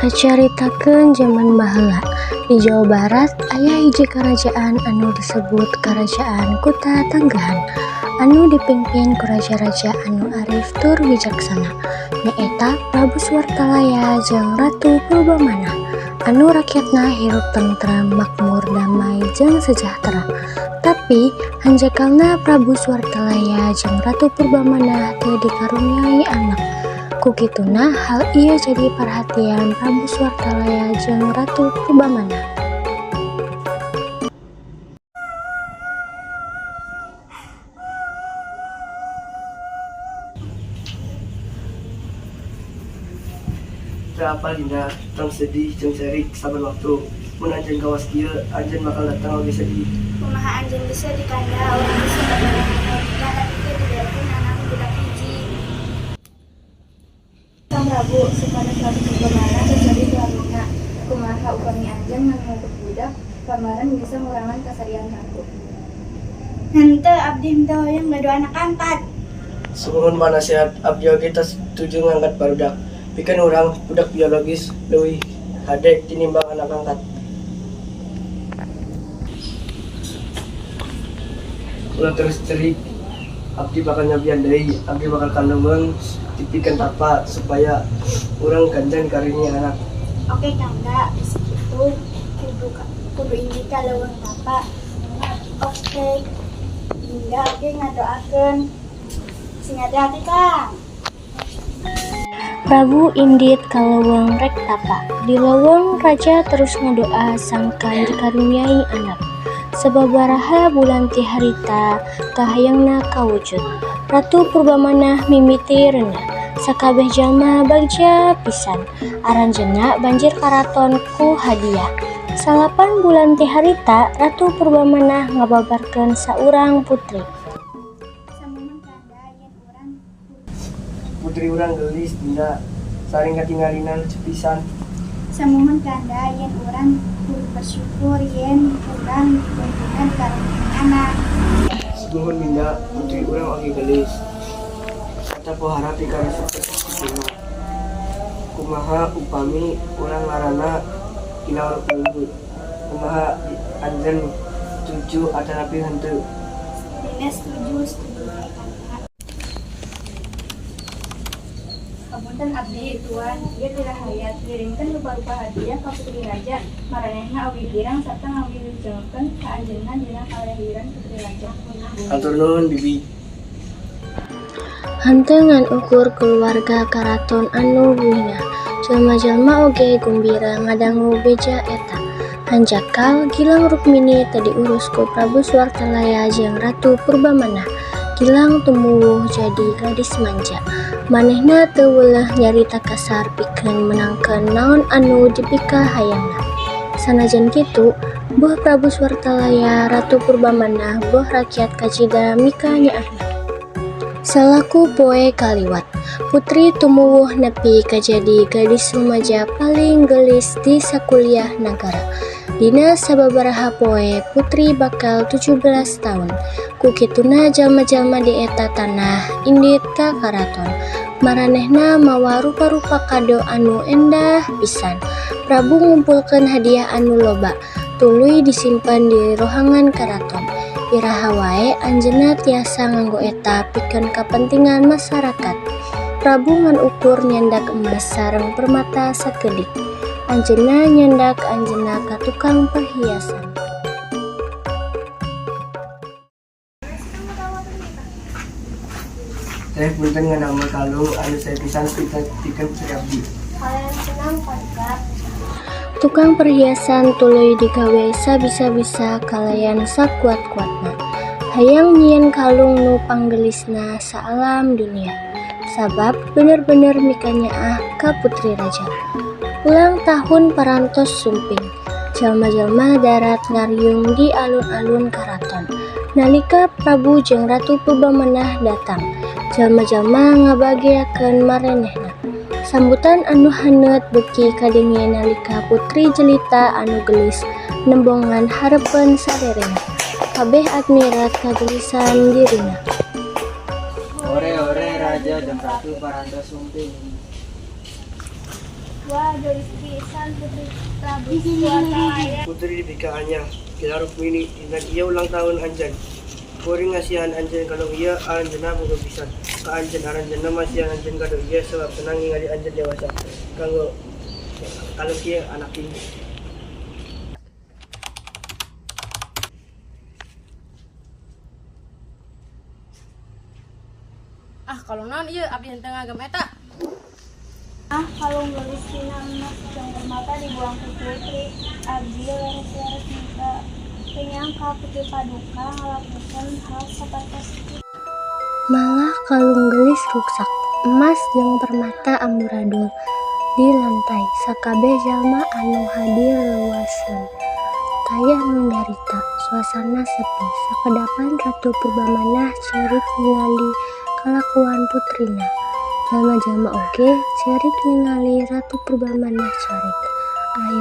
Kacaritakeun jaman baheula, di Jawa Barat aya hiji karajaan anu disebut Karajaan Kuta Tanggahan anu dipingpin ku raja-raja anu arif tur wijaksana, nyaeta Prabu Suwartalaya jeung Ratu Purbamanah anu rakyatna hirup tentrem, makmur, damai jeung sejahtera. Tapi hanjakalna Prabu Suwartalaya jeung Ratu Purbamanah teu dikaruniai anak. Ku kituna hal ieu jadi parhatian Prabu Suwartalaya jeung Ratu Purbamanah. Teu apal, Dinda, tong sedih jeung cerik saban waktu. Mun anjeun kawas kieu, anjeun bakal datang oge sedih. Kumaha anjeun geus sedih, Kanda? Urang geus sababaraha taun nikah tapi teu diberekeun anak budak hiji. Kang Prabu, supados Ratu Purbamanah teu sedih salawasna. Kumaha upami anjeun nganggep budak, pamaren bisa ngurangan kasadihan Ratu. Henteu, abdi henteu hoyong gaduh anak angkat. Sumuhun panasehat, abdi oge teu setuju ngangkat barudak. Pikeun urang, budak biologis leuwih hade tinimbang anak angkat. Ulah terus cerik, abdi bakal nyobian deui, abdi bakal ka leuweung dipikeun tapa supaya urang gancang dikaruniai anak. Oke, Kanda, geus kitu kudu indit ka leuweung tapa. Oke, Dinda oge ngadoakeun. Sing hati-hati, Kang. Prabu indit ka leuweung rek tapa. Di leuweung raja terus ngadoa sangkan dikaruniai anak. Sababaraha bulan ti harita kahayangna kawujud. Ratu Purbamanah mimiti reuneuh. Sakabeh jalma bagja pisan. Aranjeunna banjir karaton ku hadiah. 9 bulan ti harita Ratu Purbamanah ngababarkeun saurang putri. Samuhun, Kanda, yen urang Putri urang geulis, Dinda. Saring katingalina lucu pisan. Samuhun, Kanda, yen urang kudu bersyukur yen urang dituntunan dikaruniai anak. Sumuhun, Dinda, putri urang oge geulis. Eta pohara pikaresep kituna. Kumaha upami urang ngaranna Gilang Rukmini? Kumaha, anjeun setuju atanapi henteu? Dinda setuju, setuju wae, Kanda. Hapunten abdi, Tuan, ieu dirahayat ngirimkeun rupa-rupa hadiah ka putri raja. Maranehna oge girang sarta ngawilujengkeun ka anjeunna dina kalahiran putri raja. Hatur nuhun, Bibi. Henteu ngan ukur kulawarga karaton anu bungah, jalma-jalma oge gumbira ngadangu beja eta. Hanjakal Gilang Rukmini teu diurus ku Prabu Suwartalaya jeung Ratu Purbamanah. Gilang tumuwuh jadi gadis manja. Manehna teu weleh nyarita kasar pikeun meunangkeun naon anu dipikahayangna. Sanajan kitu, boh Prabu Suwartalaya, Ratu Purbamanah, boh rakyat kacida mikanyaahna. Salaku poe kaliwat, putri tumuwuh nepi ka jadi gadis rumaja paling geulis di sakuliah nagara. Dina sababaraha poe putri bakal 17 taun. Ku kituna jalma-jalma di eta tanah indit ka karaton. Maranehna mawa rupa-rupa kado anu endah pisan. Prabu ngumpulkeun hadiah anu loba, tuluy disimpen di rohangan karaton. Iraha wae anjeunna tiasa nganggo eta pikeun kapentingan masarakat. Prabu ngan ukur nyandak emas sareng permata sakedik. Anjeunna nyandak anjeunna ka tukang perhiasan. Teh, punten ngadamel kalung anu sae pisan pikeun putri abdi. Kalian senang, Paduka. Tukang perhiasan tuluy digawe sabisa-bisa kalayan sakuat-kuatna. Hayang nyieun kalung nu panggeulisna saalam dunia. Sabab bener-bener mikanyaah ka putri raja. Ulang tahun parantos sumping. Jalma-jalma darat ngariung di alun-alun karaton. Nalika Prabu jeung Ratu Purbamanah datang, jalma-jalma ngabageakeun marenehna. Sambutan anu haneut beuki kadenge nalika putri jelita anu geulis nembongan hareupeun sarerea. Kabeh admirat kageulisan dirina. Hore hore, raja jeung ratu parantos sumping. Wah, geulis pisan Putri Prabu Swartalaya. Putri dipikaanya Gilang Rukmini, dinten ieu ulang tahun anjeun. Kuring ngasihan anjeun kalung ieu, aranjeunna boga pisan ka anjeun. Aranjeunna masihan anjeun kado ieu sabab senang ningali anjeun dewasa. Kanggo kalung ieu, anak ibu. Ah, kalung naon ieu? Abdi henteu ngagem eta. Ah, kalung geulis tina emas jeung permata dibuang ku Putri. Abdi leres-leres henteu. Teu nyangka Putri Paduka ngalakukeun hal sapertos kitu. Malah kalung geulis ruksak, emas jeung permata amburadul di lantai. Sakabeh jalma anu hadir reuwaseun. Taya nu nyarita, suasana sepi. Sakedapan Ratu Purbamenah ceurik ningali kalakuan putrina. Jalma-jalma oge ceurik ningali Ratu Purbamenah ceurik. Akhirna